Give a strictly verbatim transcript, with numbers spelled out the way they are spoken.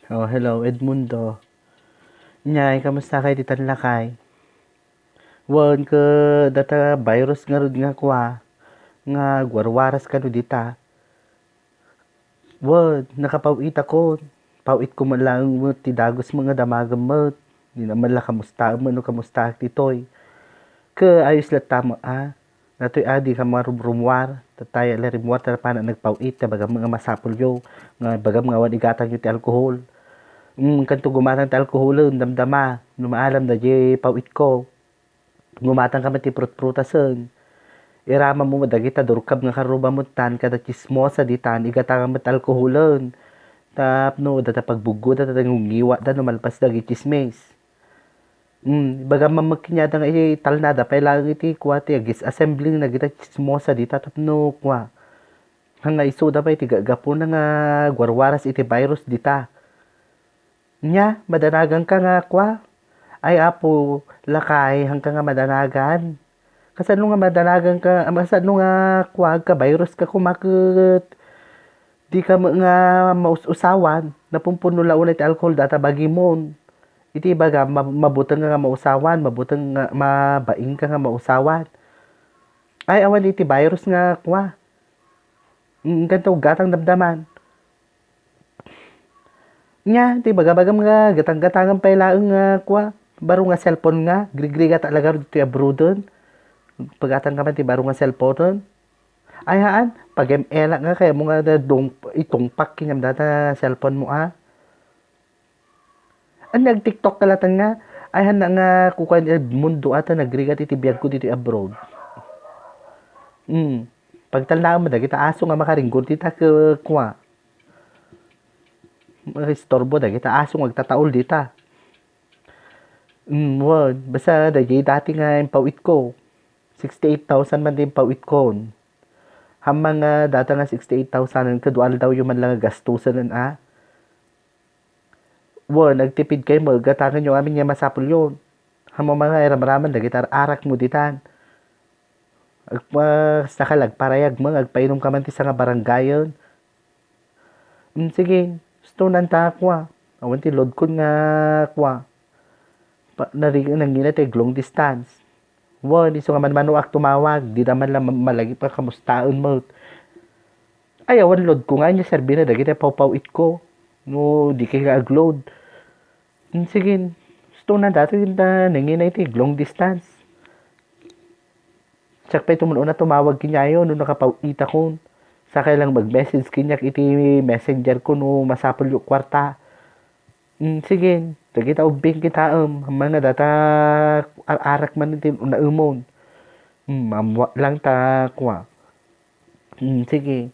Oh, hello, Edmundo. Inyay, kamusta kay ditan lakay? Wen, ket data virus ngarud nga kua, nga agwarwaras kano dita. Wen, nakapaw-itakon. Paw-itko met laeng met ti dagusmo nga damagem met. Dina met la kamustaem no kamustaak ditoy. Ket ayos latta met a. Datoy a, dika marumrumuar. Tattaya la rimmuar ta panak nagpaw-it ta ibagam nga masapulyo. Nga ibagam nga awan igatangyo ti alkohol. Mm, kanto gumatang ti alkoholen, damdama. No maalam daydiay paw-itko. Gumatangka met ti prutprutasen. Iramammo dagita durkab nga karrubam met tan kada tsismosa ditan, igatangam met alkoholen. Tapno data pagbuggoda, data ngungiwatda no malpas dagiti tsismis. Mm, ibagam man met kaniada nga italnada pay laeng iti kua ti agis-assembling dagita tsismosa dita tapno kua. Nga isuda pay ti gagapuna nga agwarwaras iti virus dita. Nia, madanaganka nga kua? Ay, Apo, lakay, haanka nga madanagan. Kasano nga madanaganka, kasano nga kua, agka-virus ka koma ket dika met nga maus-usawan, napumpuno la unay ti alkohol data bagimon. Iti ibaga, ma-, mabuteng nga mausawan, mabuteng nga, mabain ka nga mausawan. Ay, awan iti virus nga kua. Mm, kanto gatang damdaman. Nia, ti bagabagam nga gatang-gatangan pay laeng nga kua, baro nga cellphone nga, grigrigat talaga ditoy abroaden. Pagatangka man ti baro nga cellphone. Ay haan, pag-M L nga kayatmo nga da-, dung-, itungpak kaniam data cellphone mo a. Ania, nag-TikTok ka latta nga, ay haan nga kukuan Edmundo ata nagrigat iti biagko ditoy abroad. Mm. Pagtalnaem dagita aso nga makaringgor dita ke-, kua. Maistorbo dagita aso nga agtataul dita. Mm, wen, basta dagiti dati nga impaw-itko. Sixty-eight thousand man ti impaw-itkon. Haanmo nga data nga sixty-eight thousand, kadua aldawyo man la nga gastusen a. Wen, agtipidkayo, gatanganyo amin nga masapulyo. Haanmo nga iramraman dagiti ar-arakmo ditan. Agpa-, saka la agparayagmo, agpainumka man ti sanga barangayen. Mm, sige, gusto nanta kua. Awan ti loadkon nga kua. Pa-, nari-, nangina ti long distance. Wen, isu nga manmanoak tumawag, dida man la ma-, malagip a kamustaen met. Ay, awan loadko nga, ania serbina dagiti pawpaw-itko. No, dikay nga ag-load. Mm, sige, gusto nanta datoy, nangina iti long distance. Siak pay ti umuna tumawag kaniayo no nakapaw-itakon. Sakay lang mag-message kaniak iti messenger ko no masapulyo kuarta. Mm, sige, dagita ubbing kitaem, haanmo nga data ar-arak man ti unaemon. Mm, ammoak lang ta kua. Mm, sige.